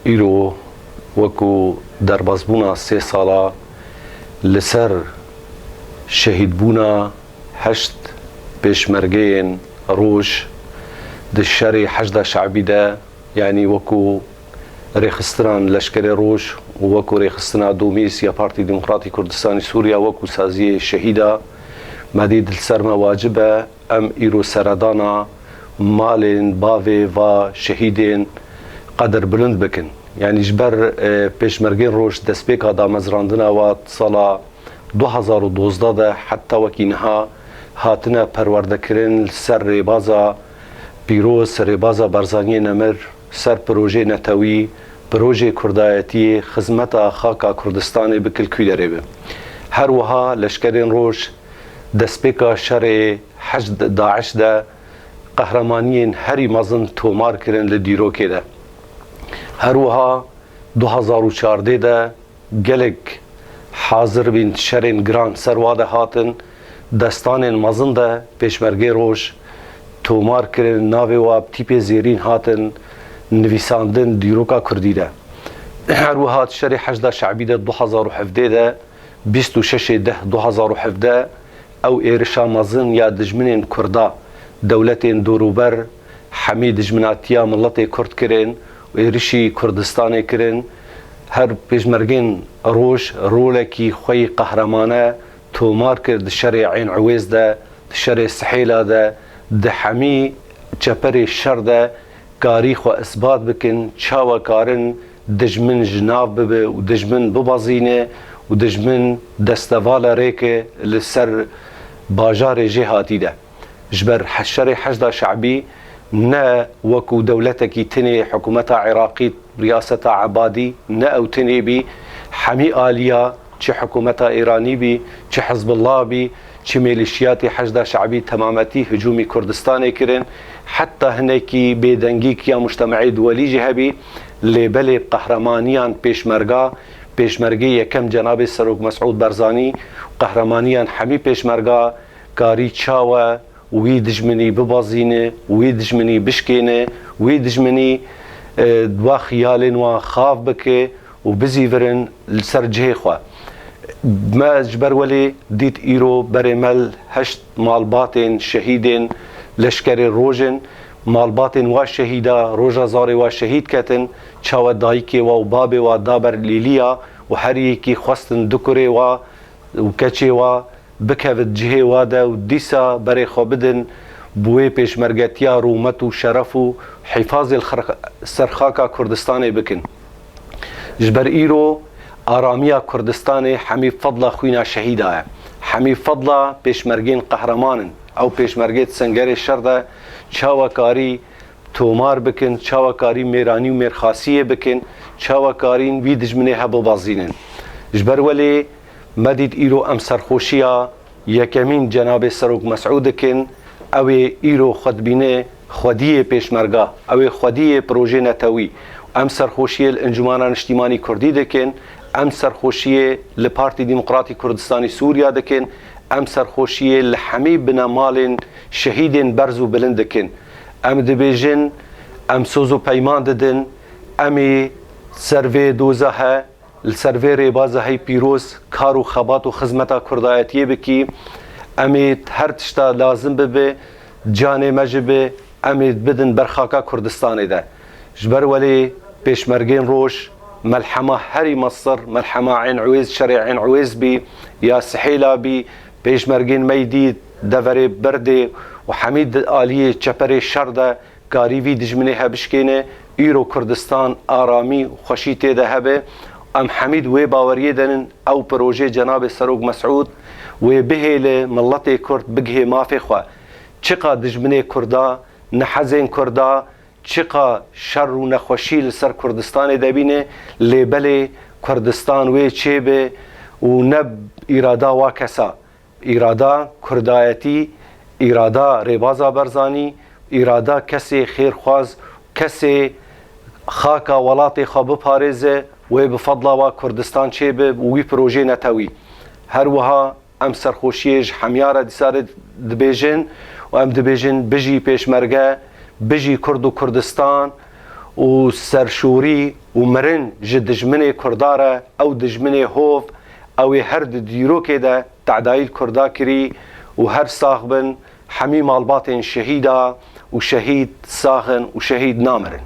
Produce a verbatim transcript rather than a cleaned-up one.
Îro wekû derbasbûna sê sala li ser şehîdbûna heşt pêşmergeyên Roj di şerê Heşda Şe'bî de, yanî wekû rêxistinan Leşkerê Roj û wekû rêxistina Domîs ya Partî Demokratî Kurdistanî Sûriya wekû saziyê şehîda me dît li ser me wacib e em îro seredana malên bavê va şehîdên qedirbilind bikin. Yanî ji ber, e, pêşmergên Roj destpêka damezrandina wa sala du hezar û dozdeh de heta wekî niha hatine perwerdekirin li ser rêbaza pîroz, rêbaza Barzaniyê Nemir, ser projê netewî, projê kurdayetiyê, xizmeta xaka Kurdistanê bi kilkû derê be. Her wiha leşkerên Roj destpêka şerê Heşd DAIŞ de qehremaniyên herî mezin tomar kirin li dîrokê de. Her wiha du hezar û çardeh de gelek hazir bîn şerên giran ser wa de hatin, destanên mezin de pêşmergê Roj tomar kirin, navê wa bi tîpê zêrîn hatin nivîsandin dîroka kurdî de. Her wiha di şerê Heşda Şe'bî de du hezar û hevdeh de, bîst û şeş deh du hezar û hevdeh, ew êrişa mezin ya dijminên kurda, dewletên dorûber hemî dijminatiya miletê kurd kirin û êrişî Kurdistanê kirin. Her pêşmergên Roj rolekî xwe yî qehramane tomar kir di şerê Eyn Ewêz de, di şerê Sihêla de, di hemî çeperê şer de karî xwe isbat bikin, çawa karin dijmin ji nav bibe û dijmin bibezîne û dijmin destevala rêke li ser bajarê jêhatî de. Ji ber he-, şerê Heşda Şe'bî ne wekû dewletekî tinê hikûmeta Iraqî, riyaseta Ebadî, ne ew tinê bî, hemî aliya, çi hikûmeta Îranî bî, çi Hizbullah bî, çi mêlîşiyatê Heşda Şe'bî temametî hicûmî Kurdistanê kirin. Heta hinekî bêdengîk ya mujtemeê duwelî jî hebî, lê belê qehramaniyan pêşmerga, pêşmergê yekem Cenabê Serok Mesûd Barzanî, qehramaniyan hemî pêşmerga karî çawa wî dijminî bibezîne, wî dijminî bişkêne, wî dijminî, e, wa xiyalên wan xav bike û bizîvirin li ser cihê xwe. Me ji ber welê dît îro berê me li heşt malbatên şehîdên leşkerê Roj in, malbatên wa şehîda roja zarê wa şehîd ketin, çawa dayikê wa û babê wa da ber lîliya û her yekî xwestin du kurê wa û keçê wa bikevit cihê wa de û dîsa berê xwe bidin bi wê pêşmergetiya rûmet û şeref û hîfazê li xir-, ser xaka Kurdistanê bikin. Ji ber îro aramiya Kurdistanê hemî fedla xwîna şehîda ye. Hemî fedla pêşmergên qehreman in. Ew pêşmergê di sengerê şer de çawa karî tomar bikin, çawa karî mêranî û mêrxasiyê bikin, çawa karîn wî dijminê he bibezînin. Ji ber welê me dît îro em serxweşiya yekemîn Cenabê Serok Mesûd dikin, ew ê îro xwe dibîne xwediyê pêşmerga, ew ê xwediyê projê netewî. Em serxweşiyê li Encûmana Niştîmanî Kurdî dikin, em serxweşiyê li Partî Demokratî Kurdistanî Sûriya dikin, em serxweşiyê li hemî binemalên şehîdên berz û bilind dikin. Em dibêjin, em soz û peyman didin, em ê ser vê doza he, li ser vê rêbaza hey pîroz kar û xebat û xizmeta kurdayetiyê bikî. Em ê her tişta lazim bibe, canê me jî bi, em ê bidin ber xaka Kurdistanê de. Ji ber welê pêşmergên Roj, melhema herî mestir, melhema Eyn Ewêz, şerê Eyn Ewêz bî, ya Sihêla bî, pêşmergên me yî dî deverê Birdê û hemî di aliyê çeperê şer de karî vî dijminê he bişkêne, îro Kurdistan aramî û xweşî tê de hebe. Em hemî di wê baweriyê de nin, ew projê Cenabê Serok Mesûd wê bihêle miletê Kurd bigihê mafê xwe. Çiqa dijminê Kurda, nehezên Kurda, çiqa şer û nexweşî li ser Kurdistanê de bîne, lê belê Kurdistan wê çêbe û ne îrada wa kesa. Îrada kurdayetî, îrada rêbaza Barzanî, îrada kesê xêrxwaz, kesê xaka welatê xwe biparêze, wê bi fedla wa Kurdistan çêbe û wî projê netewî. Her wiha em serxweşiyê ji hemiya re dîsa re dibêjin û em dibêjin, bijî pêşmerge, bijî Kurd û Kurdistan û serşorî û mirin ji dijminê Kurda re, ew dijminê hov, ew ê her di dîrokê de tedayî li Kurda kirî û her sax bin hemî malbatên şehîda û şehîd sax in û şehîd namirin.